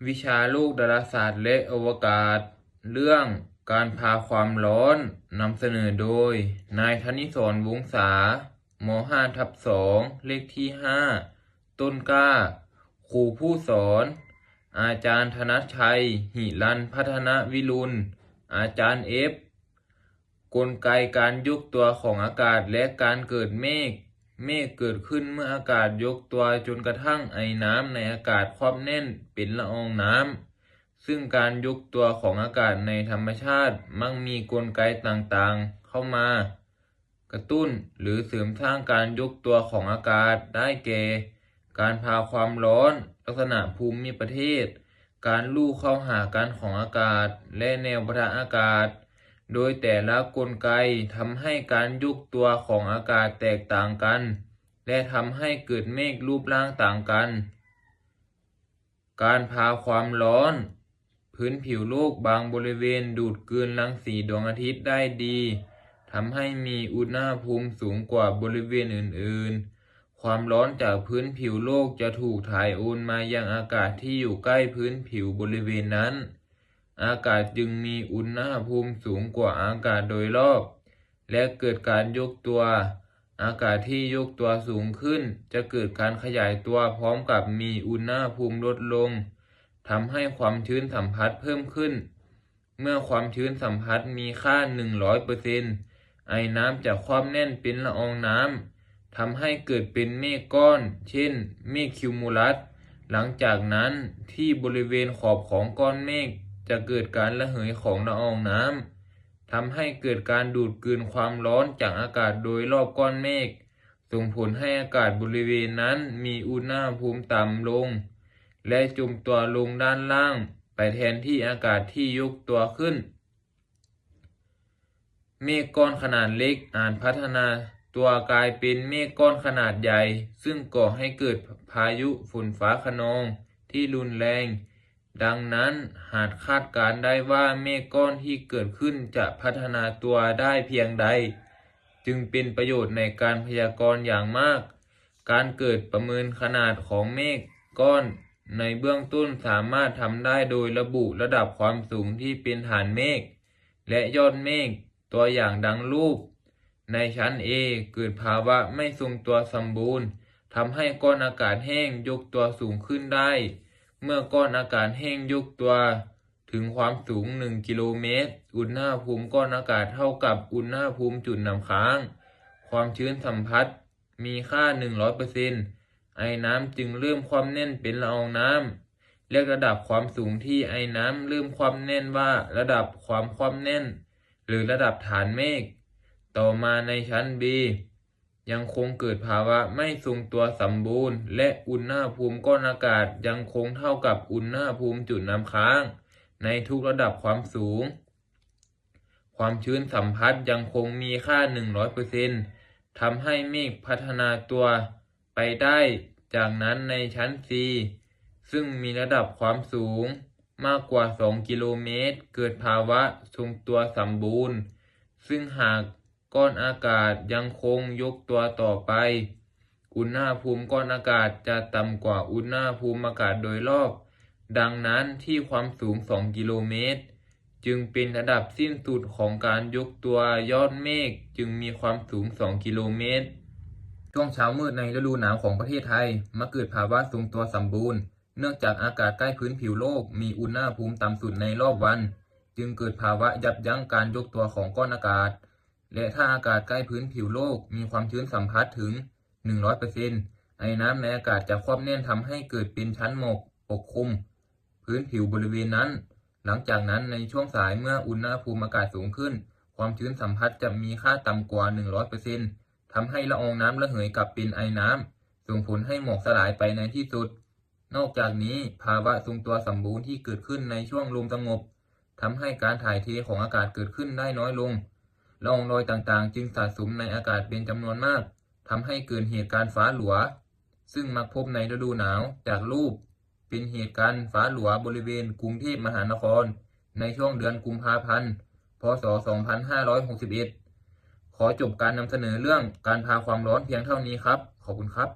ວິຊາໂລກດາລາສາດ ແລະ ອະວະກາດ ເລື່ອງການພາຄວາມຮ້ອນ ນຳສະເໜີໂດຍ ນາຍ ທະນິສອນ ວົງສາ ມໍຫ້າທັບສອງ ເລກທີຫ້າ ຕົ້ນກ້າ. ຄູຜູ້ສອນ ອາຈານ ທະນັດໄຊ ຫິລັນພັດທະນະວິລຸນ ອາຈານ ເອັບ. ກົນໄກການຍົກຕົວຂອງອາກາດ ແລະ ການເກີດເມກ. ເມກເກີດຂຶ້ນເມື່ອອາກາດຍົກຕົວຈົນກະທັ້ງໄອນ້ຳໃນອາກາດຄວາບແໜ້ນເປັນລະອອງນ້ຳ, ຊຶ່ງການຍົກຕົວຂອງອາກາດໃນທຳມະຊາດມັກມີກົນໄກຕ່າງໆເຂົ້າມາກະຕຸ້ນ ຫຼື ເສີມສ້າງການຍົກຕົວຂອງອາກາດ ໄດ້ແກ່ ການພາຄວາມຮ້ອນ, ລັກສະນະພູມິປະເທດ, ການຫຼູ່ເຂົ້າຫາກັນຂອງອາກາດ ແລະ ແນວປະທະອາກາດ, ໂດຍແຕ່ລະກົນໄກທຳໃຫ້ການຍົກຕົວຂອງອາກາດແຕກຕ່າງກັນ ແລະ ທຳໃຫ້ເກີດເມກຮູບຮ່າງຕ່າງກັນ. ການພາຄວາມຮ້ອນ. ພື້ນຜິວໂລກບາງບໍລິເວນດູດກືນລັງສີດວງອາທິດໄດ້ດີ, ທຳໃຫ້ມີອຸນຫະພູມສູງກວ່າບໍລິເວນອື່ນໆ. ຄວາມຮ້ອນຈາກພື້ນຜິວໂລກຈະຖືກຖ່າຍໂອນມາຍັງອາກາດທີ່ຢູ່ໃກ້ພື້ນຜິວບໍລິເວນນັ້ນ, ອາກາດຈຶ່ງມີອຸນຫະພູມສູງກວ່າອາກາດໂດຍລອບ ແລະ ເກີດການຍົກຕົວ. ອາກາດທີ່ຍົກຕົວສູງຂຶ້ນຈະເກີດການຂະຫຍາຍຕົວພ້ອມກັບມີອຸນຫະພູມລົດລົງ, ທຳໃຫ້ຄວາມຊື້ນສຳຜັດເພີ່ມຂຶ້ນ. ເມື່ອຄວາມຊື້ນສຳຜັດມີຄ່າໜຶ່ງຮ້ອຍເປີເຊັນ, ໄອນ້ຳຈະຄວາບແໜ້ນເປັນລະອອງນ້ຳ, ທຳໃຫ້ເກີດເປັນເມກກ້ອນ, ເຊັ່ນ ເມກຄິວມູລັສ. ຫຼັງຈາກນັ້ນ, ທີ່ບໍລິເວນຂອບຂອງກ້ອນເມກຈະເກີດການລະເຫີຍຂອງລະອອງນ້ຳ, ທຳໃຫ້ເກີດການດູດກືນຄວາມຮ້ອນຈາກອາກາດໂດຍລອບກ້ອນເມກ, ສົ່ງຜົນໃຫ້ອາກາດບໍລິເວນນັ້ນມີອຸນຫະພູມຕ່ຳລົງ ແລະ ຈົມຕົວລົງດ້ານລ່າງໄປແທນທີ່ອາກາດທີ່ຍົກຕົວຂຶ້ນ. ເມກກ້ອນຂະໜາດເລັກອາດພັດທະນາຕົວກາຍເປັນເມກກ້ອນຂະໜາດໃຫຍ່, ຊຶ່ງກໍ່ໃຫ້ເກີດພາຍຸຝົນຟ້າຄະນອງທີ່ຮຸນແຮງ. ດັ່ງນັ້ນ, ຫາກຄາດການໄດ້ວ່າເມກກ້ອນທີ່ເກີດຂຶ້ນຈະພັດທະນາຕົວໄດ້ພຽງໃດ, ຈຶ່ງເປັນປະໂຫຍດໃນການພະຍາກອນຢ່າງມາກ. ການເກີດປະເມີນຂະໜາດຂອງເມກກ້ອນໃນເບື້ອງຕົ້ນສາມາດທຳໄດ້ໂດຍລະບຸລະດັບຄວາມສູງທີ່ເປັນຖານເມກ ແລະ ຍອດເມກ, ຕົວຢ່າງດັ່ງຮູບ. ໃນຊັ້ນ A ເກີດພາວະໄມ່ຊົງຕົວສຳບູນ, ທຳໃຫ້ກ້ອນອາກາດແຫ້ງຍົກຕົວສູງຂຶ້ນໄດ້. ເມື່ອກ້ອນອາກາດແຫ້ງຍົກຕົວເຖິງຄວາມສູງໜຶ່ງກິໂລເມດ, ອຸນຫະພູມກ້ອນອາກາດເທົ່າກັບອຸນຫະພູມຈຸດນ້ຳຄ້າງ. ຄວາມຊື້ນສຳຜັດມີຄ່າໜຶ່ງຮ້ອຍເປີເຊັນ, ໄອນ້ຳຈຶ່ງເລີ່ມຄວາບແໜ້ນເປັນລະອອງນ້ຳ. ແລະ ລະດັບຄວາມສູງທີ່ໄອນ້ຳເລີ່ມຄວາບແໜ້ນວ່າລະດັບຄວາມຄວາບແໜ້ນ ຫຼື ລະດັບຖານເມກ. ຕໍ່ມາໃນຊັ້ນ B ຍັງຄົງເກີດພາວະໄມ່ຊົງຕົວສຳບູນ ແລະ ອຸນຫະພູມກ້ອນອາກາດຍັງຄົງເທົ່າກັບອຸນຫະພູມຈຸດນ້ຳຄ້າງໃນທຸກລະດັບຄວາມສູງ. ຄວາມຊື້ນສຳຜັດຍັງຄົງມີຄ່າໜຶ່ງຮ້ອຍເປີເຊັນ, ທຳໃຫ້ເມກພັດທະນາຕົວໄປໄດ້. ຈາກນັ້ນໃນຊັ້ນ C ຊຶ່ງມີລະດັບຄວາມສູງມາກກວ່າສອງກິໂລເມດ ເກີດພາວະຊົງຕົວສຳບູນ, ຊຶ່ງຫາກ ກ້ອນອາກາດຍັງຄົງຍົກຕົວຕໍ່ໄປ, ອຸນຫະພູມກ້ອນອາກາດຈະຕ່ຳກວ່າອຸນຫະພູມອາກາດໂດຍລອບ. ດັ່ງນັ້ນ, ທີ່ຄວາມສູງສອງກິໂລເມດ ຈຶ່ງເປັນລະດັບສິ້ນສຸດຂອງການຍົກຕົວ, ຍອດເມກຈຶ່ງມີຄວາມສູງສອງກິໂລເມດ. ຊ່ວງເຊົ້າມືດໃນລະດູໜາວຂອງປະເທດໄທ ມັກເກີດພາວະຊົງຕົວສຳບູນ, ເນື່ອງຈາກອາກາດໃກ້ພື້ນຜິວໂລກມີອຸນຫະພູມຕ່ຳສຸດໃນລອບວັນ, ຈຶ່ງເກີດພາວະຢັບຢັ້ງການຍົກຕົວຂອງກ້ອນອາກາດ. ແລະ ຖ້າອາກາດໃກ້ພື້ນຜິວໂລກມີຄວາມຊື້ນສຳຜັດເຖິງໜຶ່ງຮ້ອຍເປີເຊັນ, ໄອນ້ຳໃນອາກາດຈະຄວາບແໜ້ນ, ທຳໃຫ້ເກີດເປັນຊັ້ນໝອກປົກຄຸມພື້ນຜິວບໍລິເວນນັ້ນ. ຫຼັງຈາກນັ້ນ, ໃນຊ່ວງສາຍເມື່ອອຸນຫະພູມອາກາດສູງຂຶ້ນ, ຄວາມຊື້ນສຳຜັດຈະມີຄ່າຕ່ຳກວ່າໜຶ່ງຮ້ອຍເປີເຊັນ, ທຳໃຫ້ລະອອງນ້ຳລະເຫີຍກັບເປັນໄອນ້ຳ, ສົ່ງຜົນໃຫ້ໝອກສະຫຼາຍໄປໃນທີ່ສຸດ. ນອກຈາກນີ້, ພາວະຊົງຕົວສຳບູນທີ່ເກີດຂຶ້ນໃນຊ່ວງລົມສະຫງົບ ທຳໃຫ້ການຖ່າຍເທຂອງອາກາດເກີດຂຶ້ນໄດ້ນ້ອຍລົງ. ລະອອງລອຍຕ່າງໆຈຶ່ງສະສົມໃນອາກາດເປັນຈຳນວນມາກ, ທຳໃຫ້ເກີດເຫດການຟ້າຫຼວ, ຊຶ່ງມັກພົບໃນລະດູໜາວ. ຈາກຮູບ, ເປັນເຫດການຟ້າຫຼວບໍລິເວນກຸງເທບມະຫານະຄອນ ໃນຊ່ວງເດືອນກຸມພາພັນ ພ.ສ. ສອງພັນຫ້າຮ້ອຍຫົກສິບເອັດ. ຂໍຈົບການນຳສະເໜີເລື່ອງການພາຄວາມຮ້ອນພຽງເທົ່ານີ້ຄັບ. ຂອບຄຸນຄັບ.